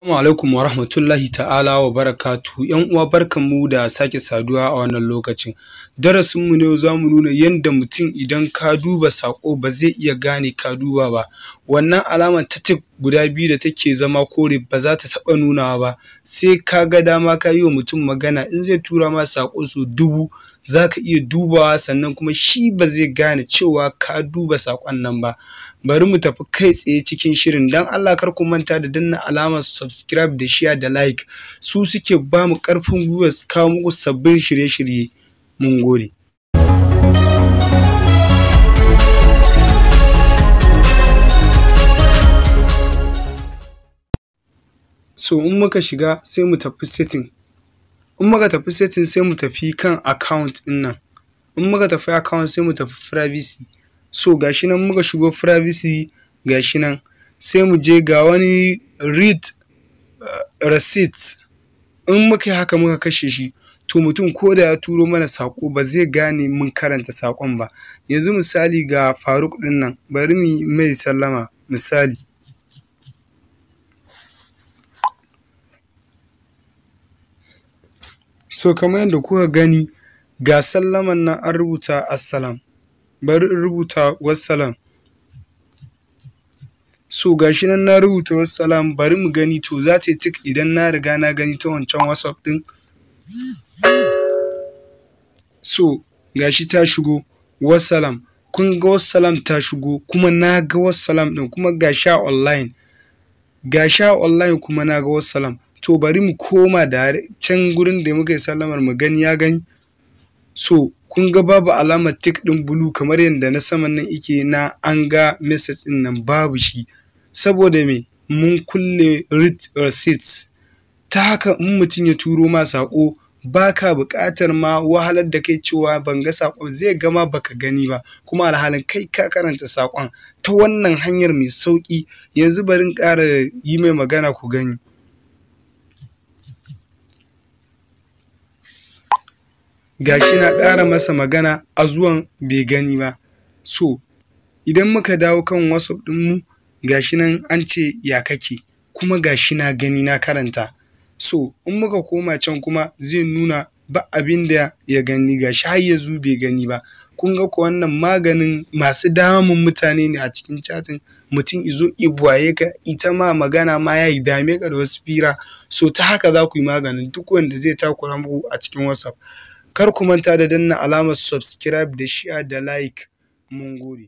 Assalamu alaikum wa rahmatullahi ta'ala wa barakatuhu. ‘Yan uwa, barkanmu da sake saduwa a wannan lokacin. Darasinmu na yau za mu nuna yanda mutum idan ka duba saƙo ba zai iya gane ka duba ba. Wannan alamar ta tick guda biyu da take zama kore ba za ta taɓa nunawa ba, sai ka ga dama ka yi wa mutum magana. In zai tura ma saƙo sau 1000 za ka iya dubawa, sannan kuma shi ba zai gane cewa ka duba saƙon nan ba. Bari mu tafi kai tsaye cikin shirin. Don Allah kar ku manta da danna alamar subscribe da share da like, su suke ba mu ƙarfin gwiwar kawo muku sabbin shirye-shirye. Mun gode. So in muka shiga sai mu tafi setting. In muka tafi setting sai mu tafi kan account ɗin nan. In muka tafi account sai mu tafi privacy. So gashi nan muka shigo privacy, gashi nan sai mu je ga wani read receipt. In muka yi haka muka kashe shi, to mutum ko da ya turo mana saƙo ba zai gane mun karanta saƙon ba. Yanzu misali ga Faruk ɗin nan, bari mu mai sallama misali. So kamar yadda kuka gani ga sallaman nan an rubuta assalam. Bari in rubuta wassalam. So gashi nan na rubuta wassalam, bari mu gani to za ta yi tick idan na riga na gani ta wancan WhatsApp ɗin. So gashi ta shigo wassalam. Kun ga wassalam ta shigo kuma na ga wassalam ɗin, kuma gashi a online. Gashi a online kuma na ga wassalam. To bari mu koma da can gurin da muka yi sallamar mu gani ya gani. So kun ga babu alamar tick ɗin blue kamar yadda na saman nan yake na an ga message ɗin nan, babu shi. Saboda me? Mun kulle read receipts. Ta haka in mutum ya turo ma saƙo ba ka buƙatar ma wahalar da kai cewa ban ga saƙon, zai gama baka gani ba, kuma alhalin kai ka karanta saƙon ta wannan hanyar mai sauƙi. Yanzu bari in ƙara yi mai magana ku gani. Gashi na ƙara masa magana a zuwan bai gani ba. So idan muka dawo kan WhatsApp ɗinmu, gashi nan an ce ya kake, kuma gashi na gani na karanta. So in muka koma can kuma zai nuna ba abin da ya gani, gashi har yanzu bai gani ba. Kun ga ko wannan maganin masu damun mutane ne a cikin chatting. Mutum izo ibuwaye ka ita ma magana ma ya dame ka da wasu fira. So ta haka za ku yi maganin duk wanda zai takura muku a cikin WhatsApp. Kar ku manta da danna alamar subscribe da share da like. Mun gode.